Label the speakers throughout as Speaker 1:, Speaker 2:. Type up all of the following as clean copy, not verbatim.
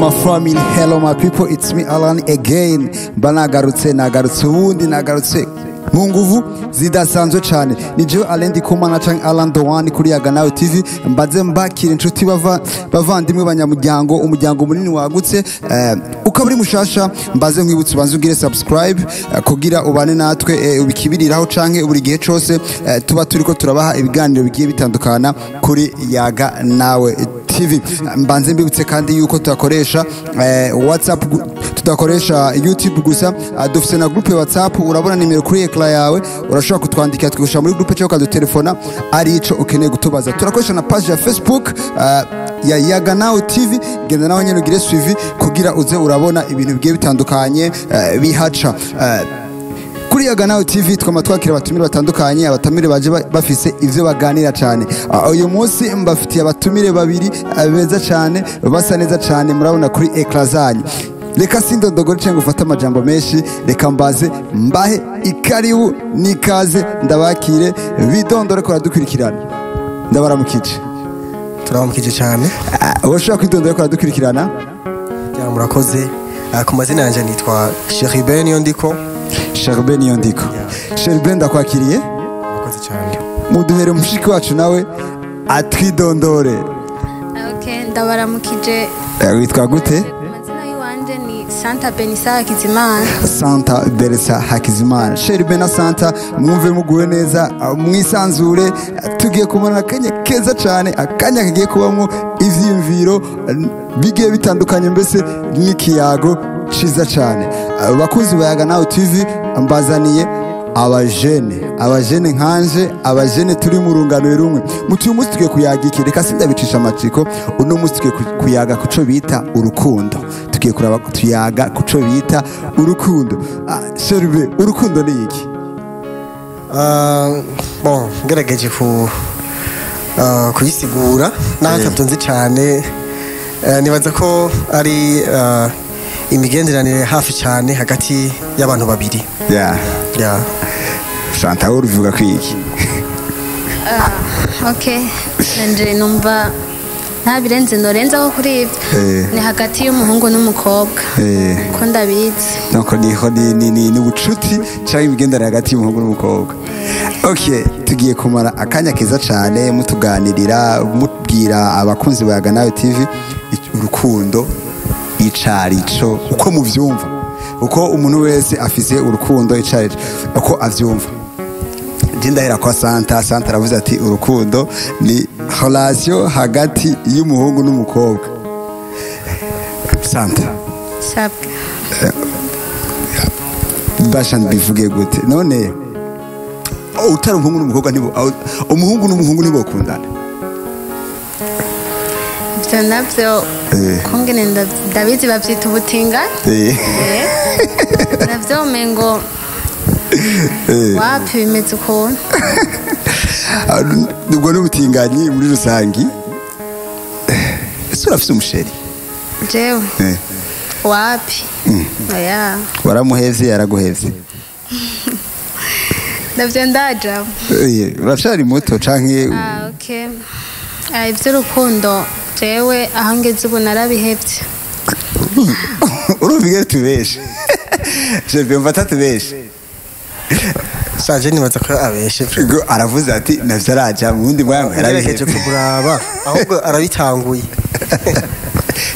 Speaker 1: My family, hello my people, it's me Alan again. Mba nagarutse, nagarutse ubundi, nagarutse mu nguvu zidasanzwe cyane. Ni jewe Alain Ndikumana canke Alan Dowan kuri Yaga Nawe TV. Mbaze mbakira inshuti, bavandimwe, banyamuryango, umuryango munini wagutse. Ukaba uri mushasha, mbaze nkwibutse ubanze ugire subscribe kugira ubane natwe, ubikibiriraho canke buri gihe cose tuba turiko turabaha ibiganiro bigiye bitandukana kuri Yaga Nawe TV. Mbanze mbibutse kandi yuko tudakoresha WhatsApp, tudakoresha YouTube gusa, dufise na groupe ya WhatsApp. Urabona nimero kuri écran yawe, urashobora kutwandikira tukagushyira muri groupe cyangwa ukadutelefona ari ico ukeneye gutubaza. Turakoresha na page ya Facebook ya Yaga Nawe TV. Genda nawe nyene ugire suivi kugira uze urabona ibintu bigiye bitandukanye bihaca. Kuri Yaga Nawe TV twama twakira abatumire batandukanye, abatumire baje bafise ivyo baganira cyane. Uyu munsi mbafitiye abatumire babiri beza cyane, basa neza cyane, murabona kuri écran zanyu. Reka sindondogore cyangwa ufate amajambo menshi, reka mbaze mbahe ikaribu n'ikaze, ndabakire bidondore ko baradukurikirana. Ndabaramukije.
Speaker 2: Turabamukije cyane.
Speaker 1: Urashobora kwidondora ko baradukurikirana?
Speaker 2: Ya, murakoze. Ku mazina yanjye nitwa Cheriben Niyondiko.
Speaker 1: Cheriben Niyondiko. Cheriben, ndakwakiriye.
Speaker 2: Murakoze cyane.
Speaker 1: Muduhere mushiki wacu nawe atwidondore.
Speaker 3: Okay, ndabaramukije.
Speaker 1: Witwa gute?
Speaker 3: Ku mazina y'iwanje ni Santa Benisa Hakizimana.
Speaker 1: Santa Beresa Hakizimana. Cheriben na Santa, mwumve muguwe neza, mwisanzure. Tugiye kumara akanya keza cyane, akanya kagiye kubamwo ivyiyumviro bigiye bitandukanye, mbese n'ikiyago ciza cyane. Bakunzi ba Yaga Nawe TV, mbazaniye abajene, abajene nkanje, abajene turi mu rungano rumwe. Muti uyu munsi tugiye kuyaga iki? Reka sindabicisha amatsiko. Uno munsi tugiye kuyaga kuco bita urukundo. Tugiye kuraba tuyaga kuco bita urukundo. Sherbe, urukundo ni iki?
Speaker 2: Bon, ngerageje ku kuyisigura naho ntabyo cyane, nibaza ko ari imigenderanire hafi cyane hagati y'abantu babiri. Yeah.
Speaker 1: Santa, wowe uruvuga ko iki?
Speaker 3: Okay, nanje numva nta birenze norenzaho kuri ibyo. Ni hagati y'umuhungu n'umukobwa, ko ndabizi.
Speaker 1: Donc niho ni ubucuti cyangwa imigenderanire hagati y'umuhungu n'umukobwa. Okay, tugiye kumara akanya keza cyane mutuganirira, mubwira abakunzi ba Yaga Nawe TV urukundo icarico, uko muvyumva, uko umuntu wese afise urukundo icarico uko avyumva. Je ndahera kwa Santa. Santa aravuze ati urukundo ni relation hagati y'umuhungu n'umukobwa. Santa.
Speaker 3: Sabwe.
Speaker 1: Basha mbivuge gute none? Utari umuhungu n'umukobwa ntibo, umuhungu n'umuhungu ntibokundana?
Speaker 3: Ibyo nabyo kungene ndabizi babyita ubutinga. Navyo umengo wapi, bimeze ukuntu.
Speaker 1: Ubwo n'ubutinganyi muri rusangi. Ese urafise umuchéri?
Speaker 3: Jewe? Wapi, oya.
Speaker 1: Waramuhevye, yaraguhevye?
Speaker 3: Navyo ndaja.
Speaker 1: Uracari muto canke?
Speaker 3: Ah, okay. Ah, ivy'urukundo jewe aho ngeze ubu narabihevye.
Speaker 1: Urumva ingene tubeshe? Je mva atatubeshe.
Speaker 2: Saje, nibaza ko abeshe.
Speaker 1: Ubwo aravuze ati navyo araja mu wundi mwanya,
Speaker 2: ngerageje
Speaker 1: yarabihevye.
Speaker 2: Kuburaba ahubwo arabitanguye.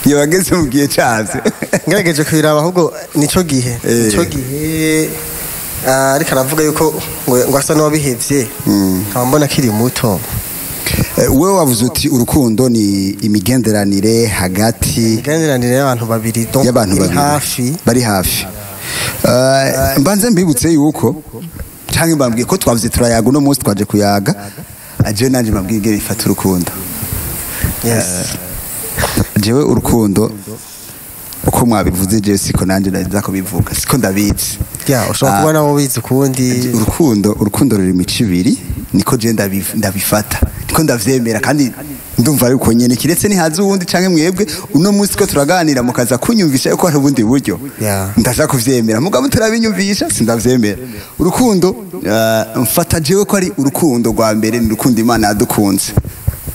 Speaker 1: Iyo bageze mu gihe cavyo.
Speaker 2: Ngerageje kubiraba ahubwo nico gihe, nico gihe ariko aravuga yuko ngo asa n'uwabihevye, nkaba mbona akiri muto.
Speaker 1: Wewe wavuze uti urukundo ni imigenderanire hagati
Speaker 2: imigenderanire y'abantu babiri, donc
Speaker 1: y'abantu
Speaker 2: iri
Speaker 1: babiri
Speaker 2: hafi.
Speaker 1: Bari hafi. Mbanze mbibutse yuko canke mbambwiye ko twavuze turayaga uno munsi, twaje kuyaga aje nanje mbabwiye ingene ifata urukundo. Jewe urukundo uko mwabivuze, jewe siko nanje ndaza kubivuga, siko ndabizi.
Speaker 2: Ya, ushobora kuba nawe ubizi ukundi.
Speaker 1: Urukundo ruri imico ibiri, niko je ndabifata, niko ndavyemera, kandi ndumva ari uko nyene, kiretse nihaza uwundi canke mwebwe uno munsi ko turaganira mukaza kunyumvisha yuko hari ubundi buryo. Ndaja kuvyemera, mugabo turabinyumvisha sindavyemera. Urukundo mfata jewe ko ari urukundo rwa mbere ni urukundo Imana yadukunze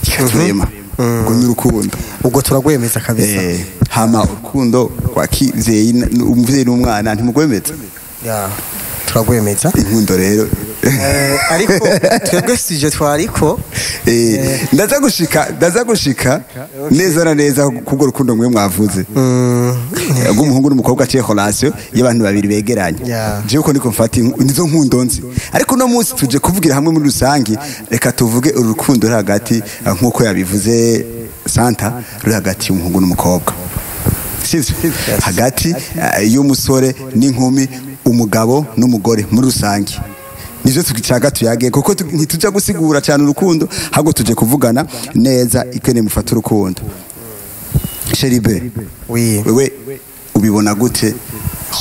Speaker 1: ikaturema, ubwo ni urukundo.
Speaker 2: Ubwo turagwemeza kabisa.
Speaker 1: Hama urukundo rwa kivyeyi, umuvyeyi n'umwana, ntimugwemeza?
Speaker 2: Ya, turagwemeza.
Speaker 1: Inkundo rero
Speaker 2: Ariko twebwe sujet twariko
Speaker 1: Ndaza gushika neza na neza kubwo rukundo mwe mwavuze rw'umuhungu n'umukobwa, aciye relation y'abantu babiri begeranye. Jewe uko niko mfata nizo nkundo nzi, ariko uno munsi tuje kuvugira hamwe muri rusangi. Reka tuvuge urukundo ruri hagati, nk'uko yabivuze Santa, ruri hagati y'umuhungu n'umukobwa, sivyo? Hagati y'umusore n'inkumi, umugabo n'umugore muri rusangi, nivyo tugicaga tuyage, kuko ntituja gusigura cyane urukundo, ahubwo tuje kuvugana neza ikene mufata urukundo. Sheribe,
Speaker 2: Oui.
Speaker 1: wewe ubibona gute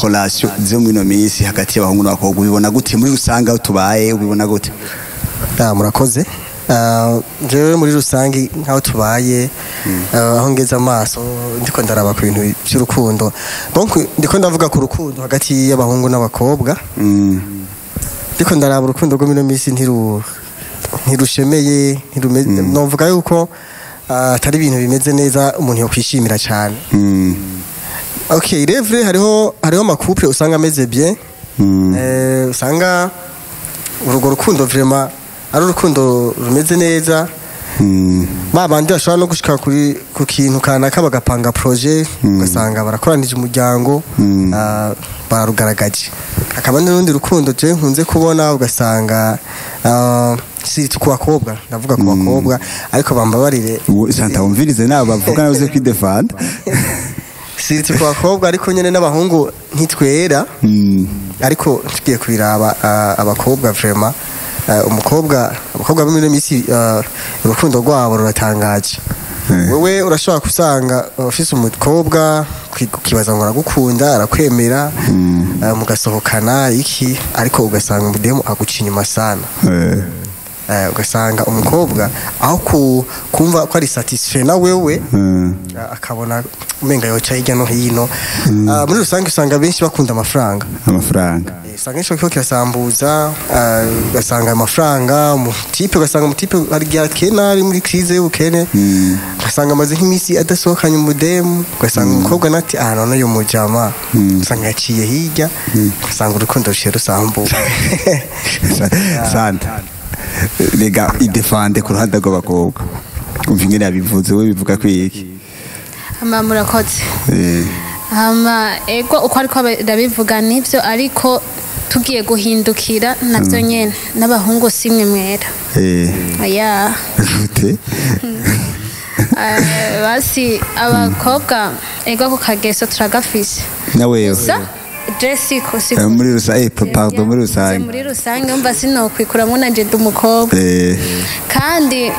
Speaker 1: relation zo muri ino minsi hagati y'abahungu n'abakobwa? Ubibona gute muri rusange aho tubaye? Ubibona gute?
Speaker 2: Ah, murakoze. Jewe muri rusange nk'aho tubaye, aho ngeze amaso, ndiko ndaraba ku bintu by'urukundo, donc ndiko ndavuga ku rukundo hagati y'abahungu n'abakobwa. Ndiko ndaraba urukundo rwo muri ino minsi ntirushemeye, novuga yuko atari ibintu bimeze neza umuntu yokwishimira cyane. Okay, rêve, hariho ama couple usanga ameze bien, usanga urwo rukundo vraiment ari urukundo rumeze neza, ba bandi bashobora no gushika kuri ku kintu kanaka bagapanga projet, ugasanga barakoranije umuryango, barugaragaje. Hakaba n'urundi rukundo je nkunze kubona, ugasanga si ku bakobwa, ndavuga ku bakobwa, ariko bambabarire.
Speaker 1: Santa, wumvirize nawe bavuga nawe uze kwidefanda.
Speaker 2: Si ku bakobwa, ariko nyene n'abahungu ntitwera. Ariko tugiye kubiraba, abakobwa vraiment, umukobwa, abakobwa bo muri ino minsi, urukundo rwabo ruratangaje. Wewe urashobora gusanga ufise umukobwa, ukibaza ngo aragukunda, arakwemera, mugasohokana iki, ariko ugasanga umudemu aguca inyuma sana. Ugasanga umukobwa aho kumva ko ari satisfait na wewe, akabona umenga yoca hirya no hino. Muri rusange usanga benshi bakunda amafaranga.
Speaker 1: Amafaranga.
Speaker 2: Usanga benshi bariko kirasambuza, ugasanga amafaranga umutipe, ugasanga umutipe hari igihe akena, ari muri crise y'ubukene, ugasanga amaze nk'iminsi adasohokanye umudemu, ugasanga umukobwa nati: "Ah, none uyu mujama", ugasanga yaciye hirya, ugasanga urukundo ruciye rusambuka.
Speaker 1: Santa, rega idefande ku ruhande rw'abakobwa. Umva ingene yabivuze, we bivuga ko iki?
Speaker 3: Hama murakoze. Hama ego, uko ariko arabivuga nivyo, ariko tugiye guhindukira navyo nyene, n'abahungu simwe mwera. Oya.
Speaker 1: Gute?
Speaker 3: Basi abakobwa ego, ku kageso turagafise.
Speaker 1: Na wewe?
Speaker 3: Gusa je siko siko
Speaker 1: Muri rusange, pardon, muri rusange.
Speaker 3: Muri rusange, umva, sinokwikuramwo nanje ndi umukobwa. Kandi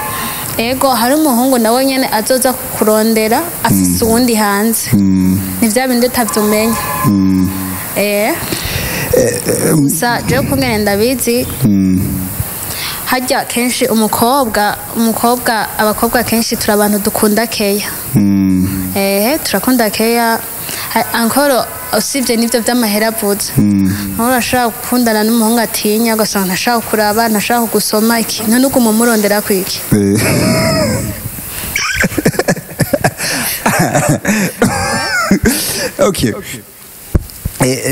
Speaker 3: ego, hari umuhungu nawe nyene azoza kukurondera afise uwundi hanze, ni vya bindi utavyumenya. Gusa jewe kungene ndabizi, harya kenshi umukobwa, abakobwa kenshi turi abantu dukunda keya. Turakunda keya. Ankoro usibye n'ibyo by'amahera avuze, nk'ubu urashobora gukundana n'umuhungu atinya, ugasanga ntashaka kuraba, ntashaka gusoma iki, none uguma umurondera kwiki?
Speaker 1: Okay.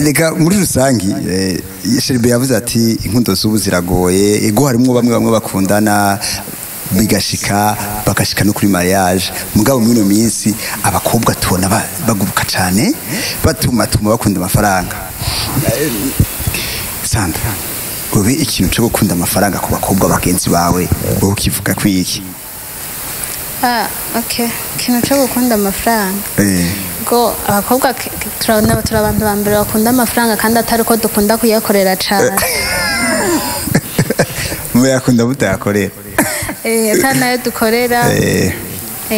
Speaker 1: Reka muri rusangi, Sheribe yavuze ati inkundo z'ubu ziragoye. Ego, harimwo bamwe bamwe bakundana bigashika, bagashika no kuri mariage, mugabo muri ino minsi abakobwa tubona baguruka cane, batuma tuma bakunda amafaranga. Sandra, ube ikintu cyo gukunda amafaranga ku bakobwa bagenzi bawe, wowe ukivuga kwiki?
Speaker 3: Ah, okay, ikintu cyo gukunda amafaranga, ngo abakobwa turabona, turi abantu ba mbere bakunda amafaranga, kandi atari uko dukunda kuyakorera cane.
Speaker 1: Muyakunda mutayakorera.
Speaker 3: Atari nayo dukorera,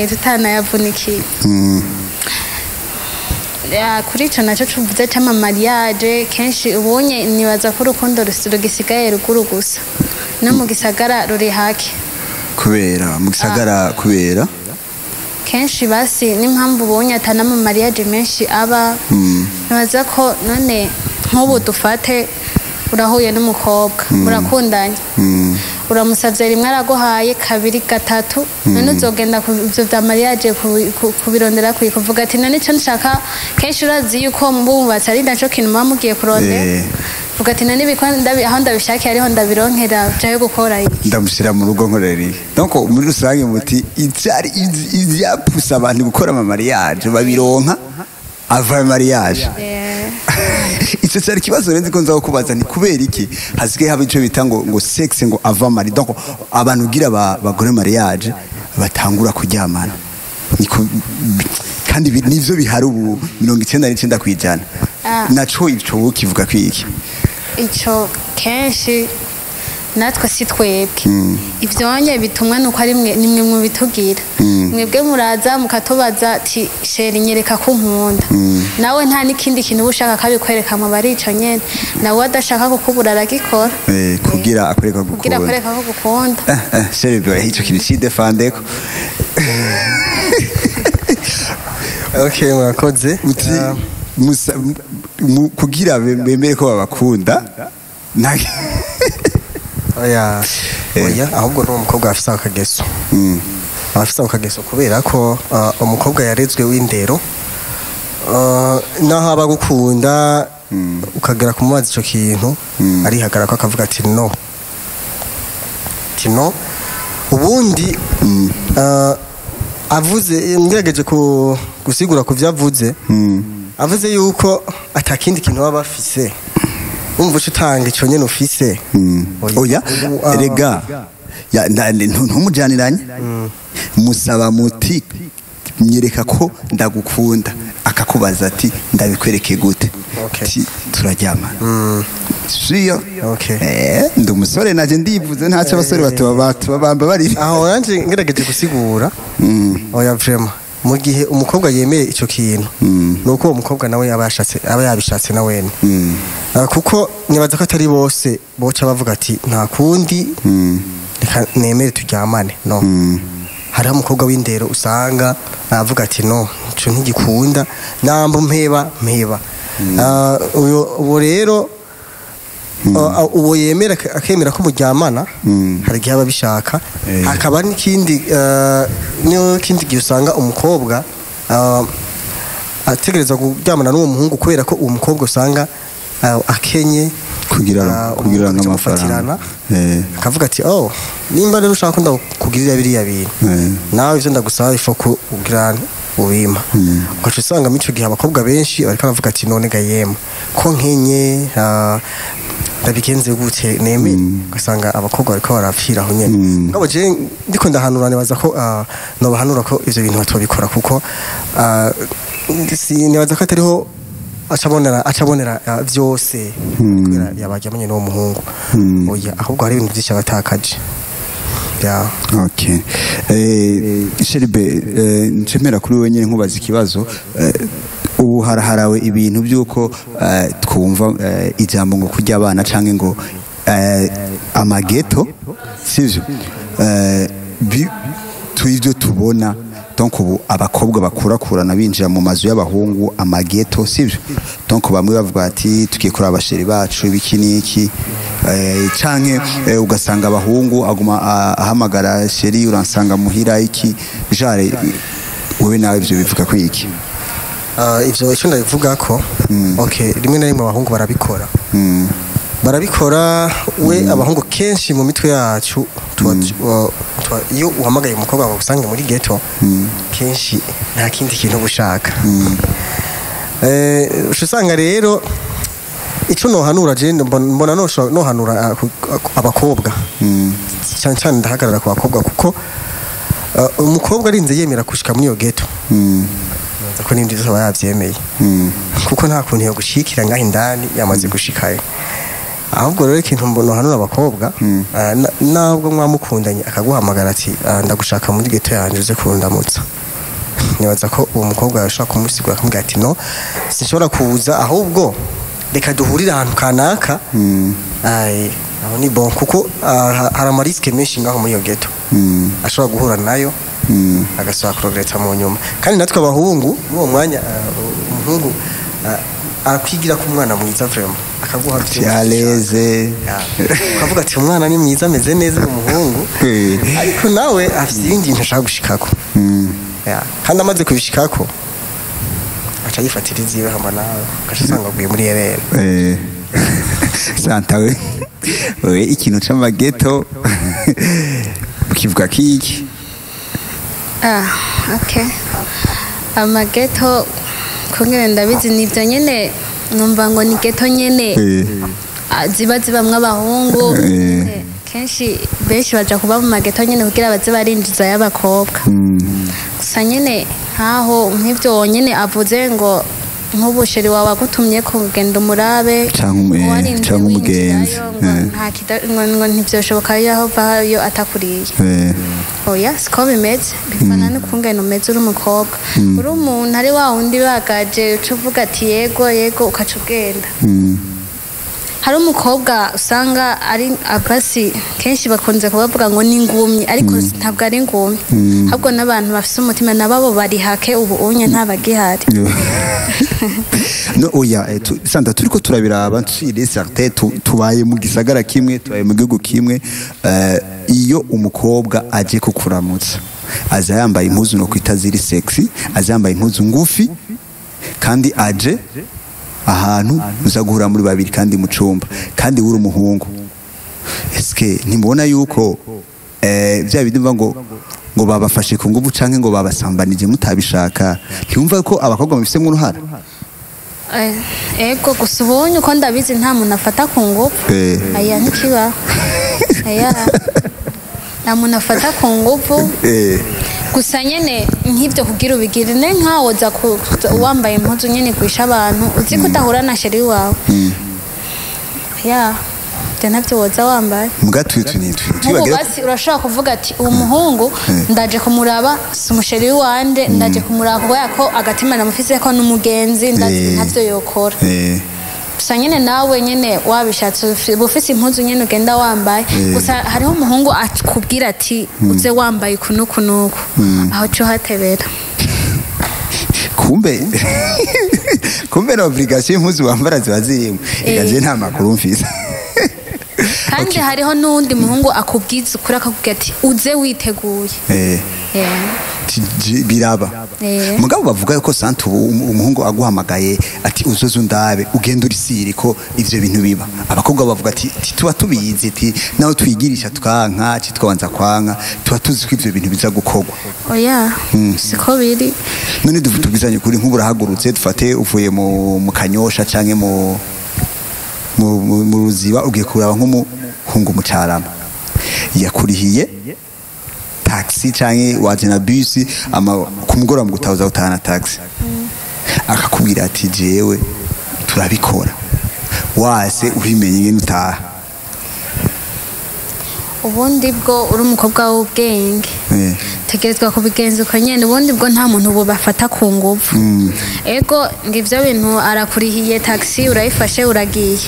Speaker 3: tutanayavunikiye. Ya, kuri ico naco cuvuze c'ama mariage, kenshi ubonye nibaza ko urukundo rugisigaye ruguru gusa, no mu gisagara ruri hake.
Speaker 1: Kubera mu gisagara, kubera
Speaker 3: Kenshi basi n'impamvu ubonye atanama mariage menshi aba, nibaza ko none nk'ubu dufate Urahuye n'umukobwa, murakundanye, uramusabye rimwe araguhaye, kabiri, gatatu, none uzogenda ku ivyo vya mariage kubirondera, kuvuga ati none ico nshaka? Kenshi urazi yuko mububatsi ari naco kintu muba mugiye kurondera. Vuga ati none ibiko aho ndabishakiye ariho ndabironkera, jayo gukora iki?
Speaker 1: Ndamushyira mu rugo nkorera iki? Donc muri rusange muti ivyari ivyapoussa abantu gukora ama mariage babironka avant mariage. Icyo cyari ikibazo renze ko nza kubaza, ni kubera iki hasigaye haba icyo bita ngo sexe ngo avant mariage? Donc abantu ugira bagore mariage batangura kuryamana. Kandi nivyo bihari ubu 99%. Naco ico kivuga kwiki?
Speaker 3: Ico kenshi natwe si twebwe, ivyonye bitumwa nuko ari mwe, nimwe mubitugira. Mwebwe muraza mukatubaza ati: "Chéri, nyereka ko unkunda." Nawe nta n'ikindi kintu uba ushaka kabikwereka mu bari ico nyene, nawe adashaka kukubura aragikora.
Speaker 1: Kugira akwereka
Speaker 3: kugira
Speaker 1: gukunda.
Speaker 3: Akwereka ko gukunda.
Speaker 1: Chéri byo ico kintu cidefendeko.
Speaker 2: Okay, murakoze.
Speaker 1: Uti kugira bemere ko babakunda
Speaker 2: Oya. Oya, ahubwo n'uwo mukobwa afise akageso, afise ako kageso kubera ko umukobwa yarezwe w'indero, naho aba agukunda ukagera kumubaza ico kintu arihagarara ko akavuga ati no, ati no. Ubundi avuze, ngerageje gusigura ku vyo avuze, avuze yuko atakindi kintu baba bafise, umva uca utanga ico nyene ufise.
Speaker 1: Oya. Rega ya ntumujaniranye, musaba muti: "Nyereka ko ndagukunda." Akakubaza ati: "Ndabikwereke gute?" Ati: "Turaryamana." Siyo?
Speaker 2: Okay.
Speaker 1: Ndi umusore naje ndivuze, ntacyo abasore batuba bamba bari.
Speaker 2: Aho nanje ngerageje gusigura, oya, vraiment, mu gihe umukobwa yemeye ico kintu, nuko uwo mukobwa nawe aba yashatse, aba yabishatse na wene. Kuko nibaza ko atari bose boca bavuga ati: "Nta kundi, reka nemere turyamane." No hariho umukobwa w'indero usanga avuga ati: "No, ico ntigikunda, namba mpeba mpeba." Uwo rero, uwo yemera akemera ko muryamana, hari igihe aba abishaka. Hakaba n'ikindi n'ikindi gihe usanga umukobwa ategereza kuryamana n'uwo muhungu kubera ko uwo mukobwa usanga akenye.
Speaker 1: Kugira kugira
Speaker 2: umuhungu agaca
Speaker 1: nk'amafaranga.
Speaker 2: amufatirana, akavuga ati: "Oh, nimba rero ushaka ko ndakugirira biriya bintu, nawe ivyo ndagusaba ifo ko ugira ubima." Ugaca usanga muri ico gihe abakobwa benshi bariko baravuga ati: "None ga yemwe, ko nkenye, ndabigenze gute nemere?" Ugasanga abakobwa bariko barapfira aho nyene. Mugabo je ndiko ndahanura, nibaza ko nobahanura ko ivyo bintu batobikora, kuko nibaza ko atariho acabonera vyose kubera yabaryamanye n'uwo muhungu. Oya, ahubwo hari ibintu vyinshi abatakaje ya.
Speaker 1: Okay. Sheribe, nshemera kuri wewe nyine nkubaza ikibazo. Ubu haraharawe ibintu by'uko twumva ijambo ngo kurya abana canke ngo amageto, sivyo? Ivyo tubona, donc ubu abakobwa bakurakurana binjira mu mazu y'abahungu, amageto, sivyo? Donc bamwe bavuga ati: "Tugiye kuraba abachéri bacu," ibiki n'iki, canke ugasanga abahungu aguma ahamagara: "Chéri, uransanga muhira," iki jare. Wewe nawe ivyo bivuga ko iki?
Speaker 2: Ivyo icyo ndabivuga ko, okay, rimwe na rimwe abahungu barabikora, barabikora we. Abahungu kenshi mu mitwe yacu iyo uhamagaye umukobwa ngo usange muri ghetto, kenshi nta kindi kintu uba ushaka. Uca usanga rero ico nohanura, je mbona nohanura abakobwa cyane cyane, ndahagarara ku bakobwa, kuko umukobwa arinze yemera gushika muri iyo ghetto, nibaza ko n'ibindi byose aba yavyemeye, kuko nta kuntu yo gushikira ngaho indani yamaze gushikayo. Ahubwo rero ikintu mbona hanura abakobwa, nabwo mwamukundanye akaguhamagara ati: "Ndagushaka muri ghetto yanjye uze kundamutsa," nibaza ko uwo mukobwa yashobora kumusigura akamubwira ati: "No, sinshobora kuza, ahubwo reka duhurire ahantu kanaka." Ai, aho ni bon, kuko hari amarisques menshi ngaho muri iyo ghetto ashobora guhura nayo, agasaba kuregretta mu nyuma. Kandi natwe abahungu muri uwo mwanya, umuhungu Arakwigira ko umwana mwiza vraiment, akaguha byose.
Speaker 1: Yareze.
Speaker 2: Ukavuga ati umwana ni mwiza, ameze neza, umuhungu. Ariko nawe afite ibindi bintu ashaka gushikako. Ya, kandi amaze kubishikako aca yifatira iziwe hama nawe ugaca usanga aguye muri erere.
Speaker 1: Santa we ikintu c'amageto ukivuga kiki?
Speaker 3: Ah, okay. Amageto kungene ndabizi nivyo nyene, numva ngo ni geto nyene. Ah, ziba zibamwo abahungu. Kenshi benshi baja kuba mu mageto nyene kugira baze barinjiza y'abakobwa. Gusa nyene nkaho nk'ivyo nyene avuze ngo nk'ubu chéri wawe agutumye kugenda umurabe,
Speaker 1: Canke
Speaker 3: warinze
Speaker 1: canke umugenzi.
Speaker 3: winjirayo, ngo ngo ntivyoshoboka yaho vayo atakuriye. Oya, siko bimeze, bivana n'ukungene umeze. Uri umukobwa, uri umuntu ari wa wundi bagaje, uca uvuga ati yego yego, ukaca ugenda. Hari umukobwa usanga ari abasi, kenshi bakunze kubavuga ngo ni ingumyi, ariko ntabwo ari ingumyi, ahubwo n'abantu bafise umutima nababo bari hake, ubu unye ntabagihari.
Speaker 1: No oya, Santa, turiko turabiraba tusire certain, tubaye mu gisagara kimwe, tubaye mu gihugu kimwe. Iyo umukobwa aje kukuramutsa aza yambaye impuzu no kwita ziri sexy, aza yambaye impuzu ngufi, kandi aje ahantu uza guhura muri babiri kandi mu cumba, kandi uri umuhungu, eske ntimubona yuko bya bindi mva ngo babafashe ku nguvu canke ngo babasambanije mutabishaka, ntiwumva ko abakobwa mubifisemo uruhara?
Speaker 3: Ego, gusa ubonye uko ndabizi nta muntu afata ku ngufu. Aya, ntikibaho, aya, nta muntu afata ku ngufu. Gusa nyene nk'ibyo kugira ubigire ne nkawoza wambaye impuzu nyene kwisha abantu, uzi ko udahura na chéri wawe, ya ibyo ntabyo woza wambaye.
Speaker 1: Muga tu tu ni
Speaker 3: Nk'ubu
Speaker 1: tubagira.
Speaker 3: Basi urashobora kuvuga ati uwo muhungu ndaje kumuraba, si umuchéri wanje, ndaje kumuraba kubera ko agatima namufise ko n'umugenzi, ndazi ntavyo yokora. Gusa nyene nawe nyene wabishatse uba ufise impuzu nyene ugenda wambaye. Gusa hariho umuhungu akubwira ati uze wambaye uku n'uku n'uku, aho co hatebera.
Speaker 1: Kumbe na obligation impuzu wambara ziba zirimo. Ikaze nta makuru mfise.
Speaker 3: Kandi hariho n'uwundi muhungu akubwiza ukuri, akakubwira ati uze witeguye.
Speaker 1: Biraba. Mugabo bavuga yuko santu ubu umuhungu aguhamagaye ati uzoze undabe, ugenda uri siri ko ivyo bintu biba. Abakobwa bavuga ati tuba tubizi, ati naho twigirisha twanka twabanza kwanka, tuba tuzi ko ivyo bintu biza gukorwa.
Speaker 3: Oya, siko biri.
Speaker 1: None tubizanye kuri nk'ubu urahagurutse, dufate uvuye mu Kanyosha canke mu Ruziba, ugiye kuraba nk'umuhungu mucarama yakurihiye taxi canke waje na bisi, ama ku mugoroba mu gutahuza gutahana taxi, akakubwira ati jewe turabikora, wase urimenye ingene utaha.
Speaker 3: Ubundi bwo uri umukobwa w'ubwenge, tegerezwa kubigenza uko nyene. Ubundi bwo nta muntu ubu bafata ku nguvu. Ego, ngo ivyo bintu, arakurihiye taxi, urayifashe uragiye,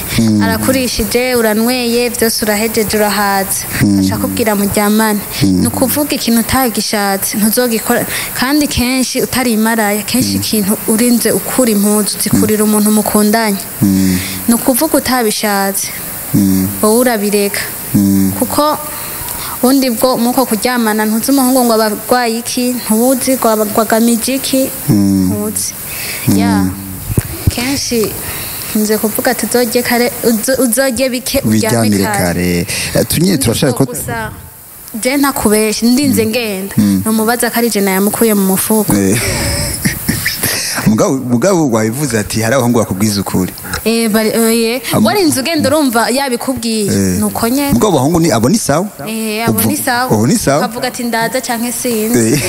Speaker 3: arakurishije, uranyweye, byose urahejeje, urahaze, aca akubwira muryamane. Ni ukuvuga ikintu utagishatse ntuzogikora. Kandi kenshi utari imaraya, kenshi ikintu urinze ukura impuzu zikurira umuntu mukundanye. Ni ukuvuga utabishatse wowe urabireka, kuko ubundi bwo muko kuryamana ntuzi umuhungu ngo abarwaye iki, ntuzi ngo agamije iki, ntuzi ya. Kenshi nze kuvuga ati uzorye kare, uzorye bike uryame
Speaker 1: wiryamire
Speaker 3: kare.
Speaker 1: Kare. Tunye turashaka ko
Speaker 3: Gusa je ntakubeshe, ndinze ngenda numubaza ko ari je nayamukuye mu mufuko.
Speaker 1: Mugabo wabivuze ati hari abahungu bakubwiza ukuri.
Speaker 3: Warinze ugenda urumva yabikubwiye. Nuko nyene.
Speaker 1: Mugabo abahungu ni abo ni sawa.
Speaker 3: Abo ni sawa.
Speaker 1: Abo ni sawa.
Speaker 3: Ukavuga ati ndaza canke sinzi.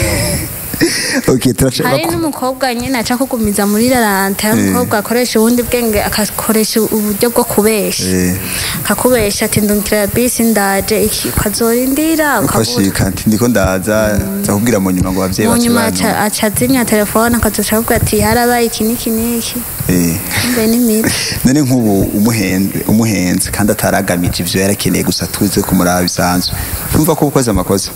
Speaker 1: Okay, turashaka
Speaker 3: Hari n'umukobwa nyine aca kugumiza muri rarante. Hari umukobwa akoresha ubundi bwenge, akakoresha uburyo bwo kubesha, akakubesha ati ndungikira bisi ndaje, iki, ukazorindira ukabura.
Speaker 1: Ukashika ati ndiko ndaza, nza kubwira mu nyuma ngo abavyeyi
Speaker 3: Mu
Speaker 1: bacu
Speaker 3: nyuma
Speaker 1: bantu.
Speaker 3: aca azimya telefone, akazoca avuga ati harabaye iki n'iki n'iki. Mbe n'imiti.
Speaker 1: None nk'ubu umuhenze kandi ataragamije ivyo, yarakeneye gusa tuze kumuraba bisanzwe, urumva ko ukoze amakosa?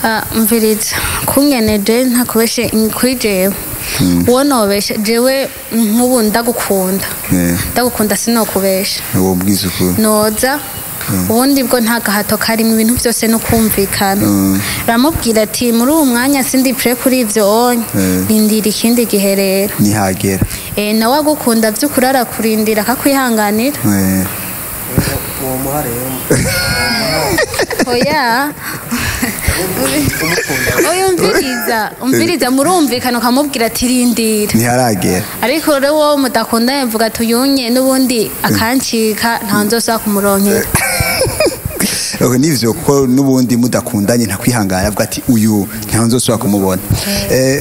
Speaker 3: Ah, mviriza kungeneje, ntakubeshe kuri jewe. Uwo nobesha jewe nk'ubu ndagukunda, ndagukunda sinokubesha.
Speaker 1: Uwo mbwiza ukuri.
Speaker 3: Noza ubundi bwo nta gahato karimo, ibintu byose no kumvikana. Uramubwira ati muri uwo mwanya sindi prêt kuri ibyo onye, rindira ikindi gihe rero.
Speaker 1: Nihagera.
Speaker 3: Nawe agukunda by'ukuri arakurindira akakwihanganira.
Speaker 2: Uwo muha rero.
Speaker 3: Oya, oya, umviriza, umviriza, murumvikana ukamubwira ati rindira.
Speaker 1: Ntiharagera.
Speaker 3: Ariko rero wowe mudakundanye mvuga ati uyunye n'ubundi akancika nta nzosaba kumuronkera.
Speaker 1: Okay, nivyo, kuko n'ubundi mudakundanye ntakwihangana, avuga ati uyu nta nzosubira kumubona.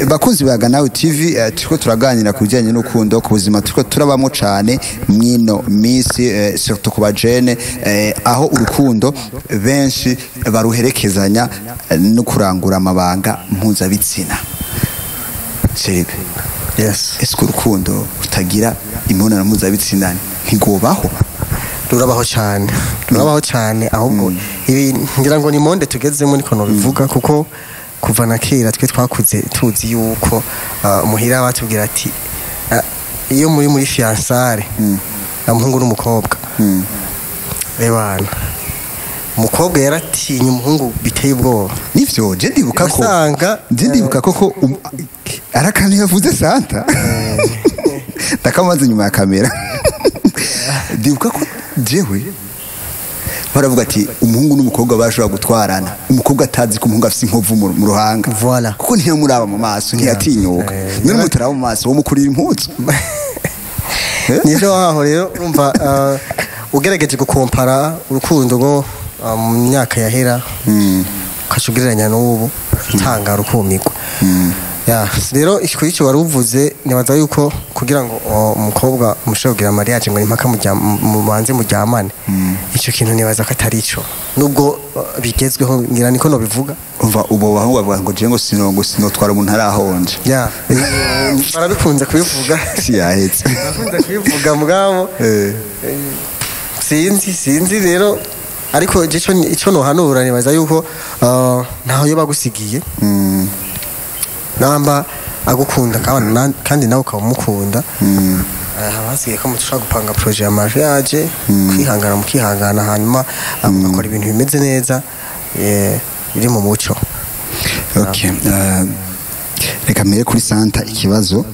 Speaker 1: Bakunzi ba Nawe TV, turiko turaganira ku bijyanye n'urukundo, ku buzima turiko turabamo cane mwino misi, surtout ku bajene, aho urukundo benshi baruherekezanya no kurangura amabanga mpuzabitsina. Ceribe,
Speaker 2: Yes.
Speaker 1: ese urukundo rutagira imibonano mpuzabitsina ntigobaho?
Speaker 2: Rurabaho cyane, rurabaho cyane. Ahubwo ibi ngira ngo ni monde tugezemo, niko nobivuga, kuko kuva na kera twe twakuze tuzi yuko muhira batubwira ati iyo muri fiançailles, umuhungu n'umukobwa, ebana, umukobwa yaratinya umuhungu biteye ubwoba.
Speaker 1: Nivyo, je ndibuka ko
Speaker 2: Wasanga,
Speaker 1: je ndibuka ko arakantu yavuze Santa ndakamaze inyuma ya kamera. Ndibuka ko jewe baravuga ati umuhungu n'umukobwa bashobora gutwarana, umukobwa atazi ko umuhungu afise inkovu mu ruhanga.
Speaker 2: Voilà.
Speaker 1: Kuko ntiyamuraba mu maso, ntiyatinyuka. None mutaraba mu maso, wo mukurira impuzu.
Speaker 2: Nivyo, waho rero urumva ugerageje gukompara urukundo rwo mu myaka yahera ukaca ugereranya n'ubu, utangara ukumirwa. Ya, rero kuri icyo wari uvuze, nibaza yuko kugira ngo umukobwa mushobore kugira mariage ngo ni impaka mubanze muryamane, icyo kintu nibaza ko atari ico, nubwo bigezweho, ngira niko nobivuga.
Speaker 1: Umva, ubo bahungu bavuga ngo je ngo sino ngo sinotwara umuntu arahonje.
Speaker 2: Ya, barabikunze kubivuga.
Speaker 1: Si yahetse.
Speaker 2: Barakunze kubivuga, mugabo sinzi rero, ariko je ico nohanura, nibaza yuko ntaho yo bagusigiye namba agukunda kandi nawe ukaba umukunda, haba hasigaye ko mushobora gupanga projet ya mariage, kwihangana, mukihangana, hanyuma mugakora ibintu bimeze neza, biri mu muco.
Speaker 1: Okay. Reka mbere kuri Santa ikibazo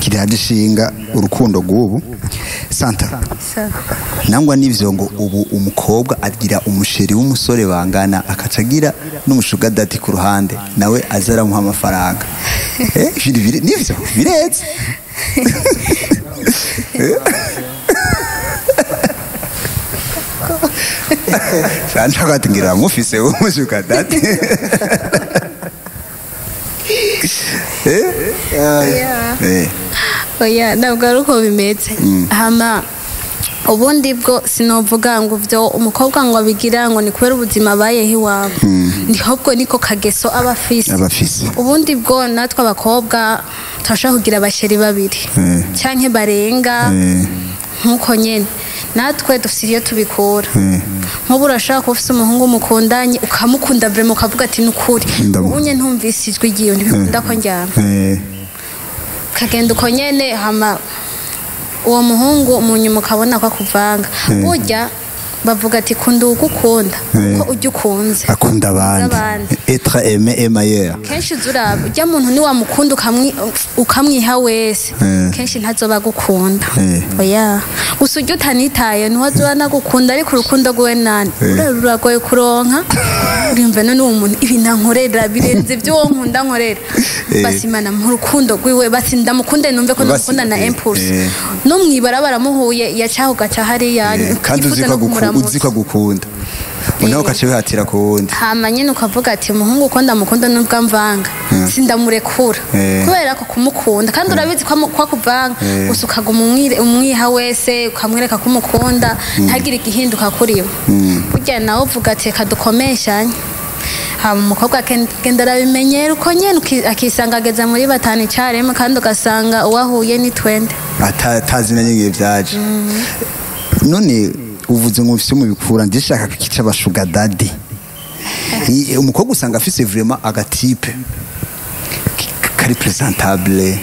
Speaker 1: kiri ishinga urukundo rw'ubu. Santa, nangwa n'ivyo ngo ubu umukobwa agira umuchéri w'umusore bangana, akaca agira n'umusugar daddy ku ruhande, nawe aza aramuha amafaranga. Nivyo biretse. Santa ati ngira mufise w'umusugar daddy.
Speaker 3: Oya, ntabwo ari uko bimeze. Hama ubundi bwo sinovuga ngo byo umukobwa ngo abigira ngo ni kubera ubuzima abayeho iwabo, ni ahubwo niko kageso aba afise.
Speaker 1: Aba afise.
Speaker 3: Ubundi bwo natwe abakobwa turashobora kugira abachéri babiri canke barenga. Nk'uko nyene natwe dufite iyo tubikura. Nk'ubu urashobora kuba ufise umuhungu mukundanye, ukamukunda vraiment, ukavuga ati ni ukuri, ubunye ntumvise ijwi ryiwe ntibikunda ko ndyama. Kagenda uko nyene, hama uwo muhungu mu nyuma ukabona ko akuvanga. Burya bavuga ati kunda uwugukunda kuko ujya ukunze
Speaker 1: akunda abandi.
Speaker 3: Abandi.
Speaker 1: Être aimé est meilleur.
Speaker 3: Kenshi uza uraba ujya muntu niwamukunda ukamwiha wese, kenshi ntazoba agukunda. Oya, gusa ujya utanitaye niho azoba anagukunda, ariko urukundo rwiwe nani ruragoye kuronka. Urimva none uwo muntu ibi nankorera birenze ibyo uwo nkunda nkorera. Basi Imana mu rukundo rwiwe, basi ndamukunde numve ko
Speaker 1: Basi,
Speaker 3: ndamukunda na impulse. No mwibarabara muhuye yacaho gaca hariya,
Speaker 1: kandi uzi
Speaker 3: utifuza
Speaker 1: ko
Speaker 3: no kumuramutsa.
Speaker 1: Uzi ko agukunda, nawe ukaca wihatira ku wundi.
Speaker 3: Hama nyine ukavuga ati umuhungu uko ndamukunda nubwo amvanga sindamurekura, kubera ko kumukunda, kandi urabizi ko akuvanga. Gusa ukaguma umwiha wese, ukamwereka ko umukunda, ntagire igihinduka kuri we. Burya nawe uvuga ati reka dukomeshanye. Hama umukobwa agenda arabimenyera uko nyene, akisanga ageze muri batanu icarimwe, kandi ugasanga uwahuye ni twende.
Speaker 1: Atazi na nyine byaje. None uvuze ngo mufise mubikura, ndishaka kica abasugar daddy. Umukobwa usanga afise vraiment agatype Kari presentable,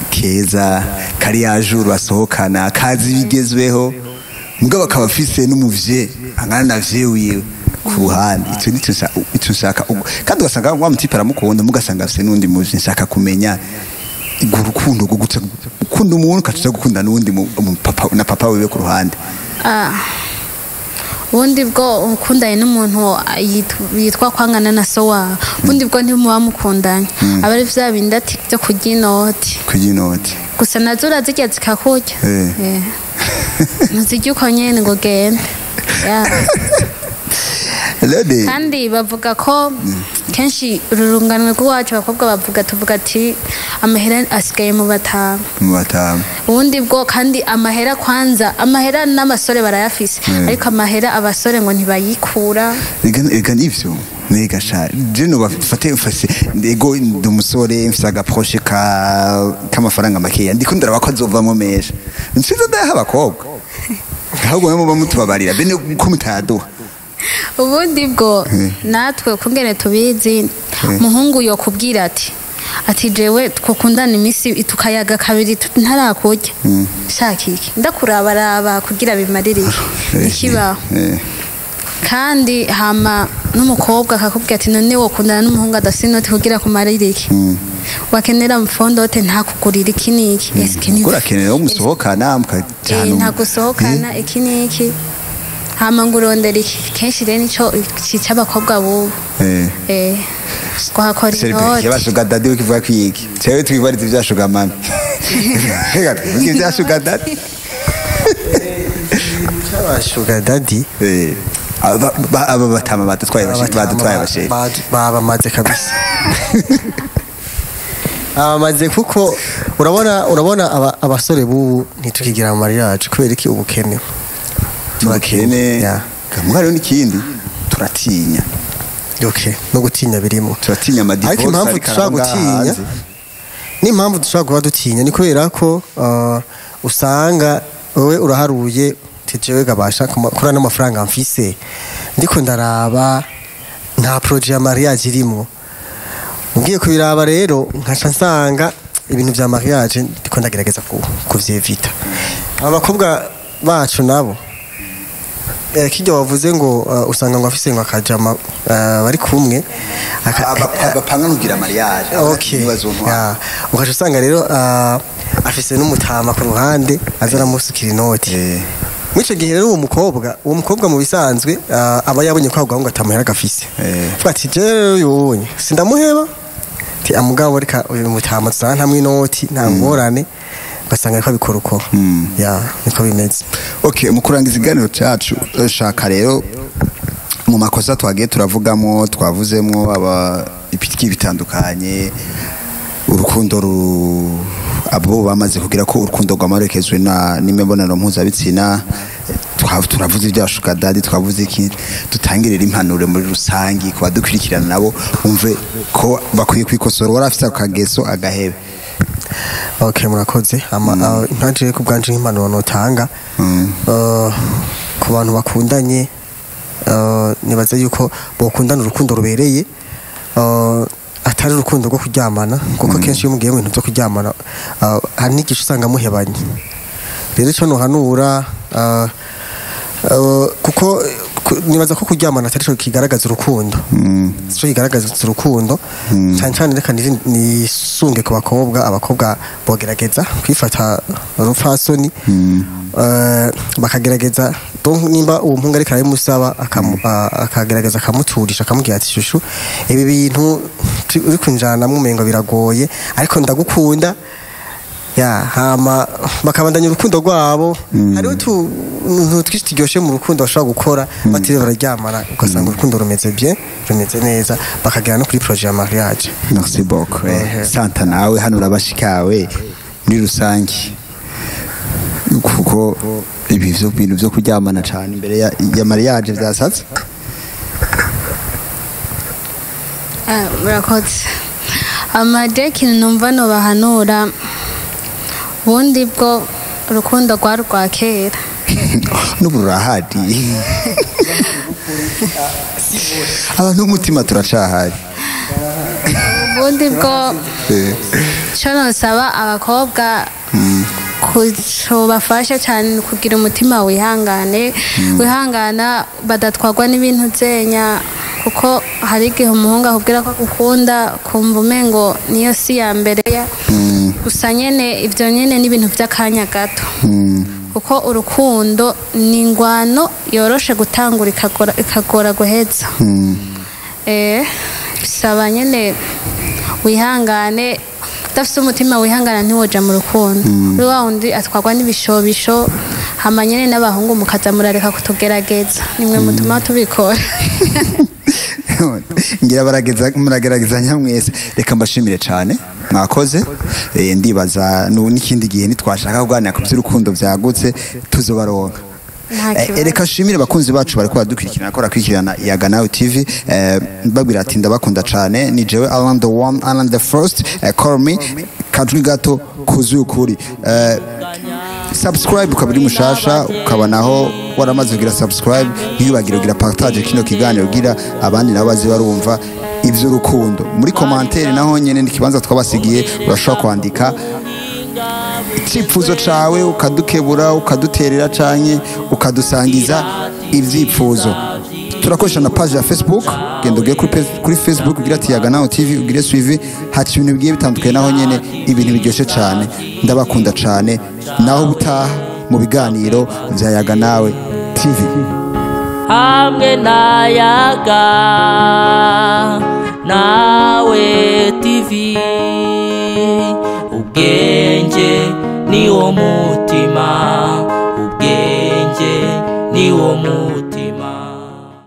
Speaker 1: keza, kari yajuru, asohokana, kazi bigezweho, mugabo akaba afise n'umuvye angana na vye wiwe ku ruhande. Ico nico ico nshaka. Kandi ugasanga wa mutipe aramukunda, mugasanga afise n'undi muvye. Nshaka kumenya urwo rukundo rwo guca gukunda umuntu ukaca gukunda n'uwundi papa na papa wiwe ku ruhande.
Speaker 3: Ah. Ubundi bwo ukundanye n'umuntu yitwa kwangana na so wawe, ubundi bwo ntimuba mukundanye, aba ari vya bindi ati byo kurya inoti.
Speaker 1: Kurya inoti.
Speaker 3: Gusa nazo urazirya zikakurya.
Speaker 1: Eh.
Speaker 3: Eh. Ntuzirya uko nyene ngo gende. Yeah.
Speaker 1: Lode.
Speaker 3: Kandi bavuga ko kenshi ururunganwe rw'iwacu abakobwa bavuga, tuvuga ati amahera asigaye mu batanu.
Speaker 1: Mu batanu.
Speaker 3: Ubundi bwo kandi amahera, kwanza amahera n'abasore barayafise, ariko amahera abasore ngo ntibayikura.
Speaker 1: Ega nivyo nega sha, je no bafate mfase ego, ndi umusore mfise agaproche ka k'amafaranga makeya, ndiko ndaraba ko azovamwo menshi, nsize ndayaha abakobwa, ahubwo mwe muba mutubabarira bene ko mutayaduha.
Speaker 3: Ubundi bwo natwe kungene tubizi, muhungu yokubwira ati jewe twakundana iminsi tukayaga kabiri ntarakurya, shaka iki ndakurabaraba kugira bimarire iki ntikibaho. Kandi hama n'umukobwa akakubwira ati none wokundana n'umuhungu adafise inoti kugira kumarire iki, wakenera mfondote ntakugurira iki n'iki, eske ni
Speaker 1: Urakenera wo musohokana mukajana.
Speaker 3: Ntagusohokana iki n'iki, hama ngo urondera iki. Kenshi rero nico cica abakobwa bubu. Kuhakora inoti.
Speaker 1: Yaba sugar daddy ukivuga kwiki, cewe twibariza ibya sugar mami, reka tuvuge ibya sugar daddy.
Speaker 2: Sugar daddy.
Speaker 1: Aba batama badutwaye, badutwaye abasheri.
Speaker 2: Babamaze kabisa, abamaze, kuko urabona abasore bubu ntitukigira mu mariage kubera iki? Ubukene.
Speaker 1: Ubukene.
Speaker 2: Yeah.
Speaker 1: Hariho n'ikindi, turatinya.
Speaker 2: Okay, no gutinya birimo.
Speaker 1: Turatinya amadivorce.
Speaker 2: Ariko impamvu
Speaker 1: ariko
Speaker 2: dushobora
Speaker 1: araba ngaha
Speaker 2: gutinya
Speaker 1: hanze.
Speaker 2: N'impamvu dushobora kuba dutinya ni kubera ko usanga wowe uraharuye jewe gabasha kuri ano mafaranga mfise, ndiko ndaraba nta projet ya mariage irimo. Ngiye kubiraba rero nkaca nsanga ibintu vya mariage ndiko ndagerageza kuvyevita. Abakobwa bacu nabo, kirya wavuze ngo usanga ngo afise ngo akajama bari kumwe
Speaker 1: Bapanga kugira mariage.
Speaker 2: Okay.
Speaker 1: Ntibazontwara.
Speaker 2: Ya. Ugaca usanga rero afise n'umutama ku ruhande aza aramusukira inoti. Muri ico gihe rero uwo mukobwa mu bisanzwe aba yabonye ko ako gahungu atamuhera gafise. Avuga ati jewe yubonye sindamuheba, ati amugabo reka uyu mutama tuzana ntamwe inoti, nta ngorane, ugasanga ariko abikora uko. Ya, niko bimeze.
Speaker 1: Okay, mu kurangiza ikiganiro cyacu, shaka rero mu makosa twagiye turavugamo, twavuzemo aba ibiki bitandukanye, urukundo abo bamaze kugira ko urukundo rwamarekezwe na n'imibonano mpuzabitsina, turavuze ibya sugar daddy, twavuze iki, dutangirira impanuro muri rusangi ku badukurikirana nabo bumve ko bakwiye kwikosora, wari afise akageso agahebe.
Speaker 2: Okay, murakoze. Ama ntaje ku bwanje nk'impanuro notanga ku bantu bakundanye, nibaza yuko bokundana urukundo rubereye, atari urukundo rwo kuryamana, kuko kenshi iyo mugiye mu bintu byo kuryamana hari n'igihe usanga muhebanye. Rero icyo nohanura, kuko nibaza ko kuryamana atari cyo kigaragaza urukundo, cyo kigaragaza urukundo cyane cyane, reka nisunge ku bakobwa. Abakobwa bogerageza kwifata urupfasoni, bakagerageza, donc nimba uwo muhungu ariko arabimusaba, akagerageza akamuturisha, akamubwira ati chouchou, ibi bintu uri kunjanamwo umengo biragoye, ariko ndagukunda. Ya, hama bakabandanya urukundo rwabo. Hariho utuntu twinshi turyoshe mu rukundo bashobora gukora batiriwe bararyamana, ugasanga urukundo rumeze bien, rumeze neza, bakagera no kuri projet ya mariage.
Speaker 1: Merci beaucoup. Santa, nawe hano urabashikawe muri rusange, kuko ibi vyo bintu vyo kuryamana cyane imbere ya mariage vyasatse.
Speaker 3: Ah, murakoze. Amaje ikintu numva nobahanura, ubundi bwo urukundo rwari rwa kera.
Speaker 1: N'ubu rurahari, abantu b'umutima turacahari.
Speaker 3: Ubundi bwo cyo nosaba abakobwa bafasha cyane kugira umutima wihangane, wihangana, badatwarwa n'ibintu zenya, kuko hari igihe umuhungu akubwira ko agukunda, kumva umengo niyo si ya mbere ya gusa nyene. Ibyo nyene ni ibintu by'akanya gato, kuko urukundo ni ingwano yoroshe gutangura, ikagora guheza. Bisaba nyene wihangane. Udafite umutima wihangana ntiwoja mu rukundo, uri wa wundi atwarwa n'ibishobisho. Hama nyene n'abahungu mukaza murareka kutugerageza, nimwe mutuma tubikora.
Speaker 1: Ngira barageza, muragerageza nyamwese. Reka mbashimire cyane, mwakoze. Ndibaza n'ikindi gihe nitwashaka kuganira ku by'urukundo byagutse tuzobaronka.
Speaker 3: Nta kibazo.
Speaker 1: Reka shimire abakunzi bacu bariko baradukurikirana, ko barakurikirana Yaga Nawe TV, mbabwira ati ndabakunda cyane. Ni jewe Alan the one, Alan the first, call me kajwi gato kuzuye ukuri. Subscribe ukaba uri mushasha, ukaba naho waramaze kugira subscribe, ntiyibagire kugira partage kino kiganiro, kugira abandi nabo baze barumva ivy'urukundo. Muri commentaire naho nyene ni kibanza twabasigiye, urashobora kwandika icyifuzo cawe, ukadukebura, ukaduterera canke ukadusangiza ivyifuzo. Turakoresha na page ya Facebook. Genda ugire kuri Facebook, ugira ati Yaga Nawe TV, ugire suivi, haca ibintu bigiye bitandukanye naho nyene, ibintu biryoshe cane. Ndabakunda cane, naho ubutaha mu biganiro vya Yaga Nawe TV.
Speaker 4: Hamwe na Yaga Nawe TV, ubwenge ni wo mutima, ubwenge ni wo mutima.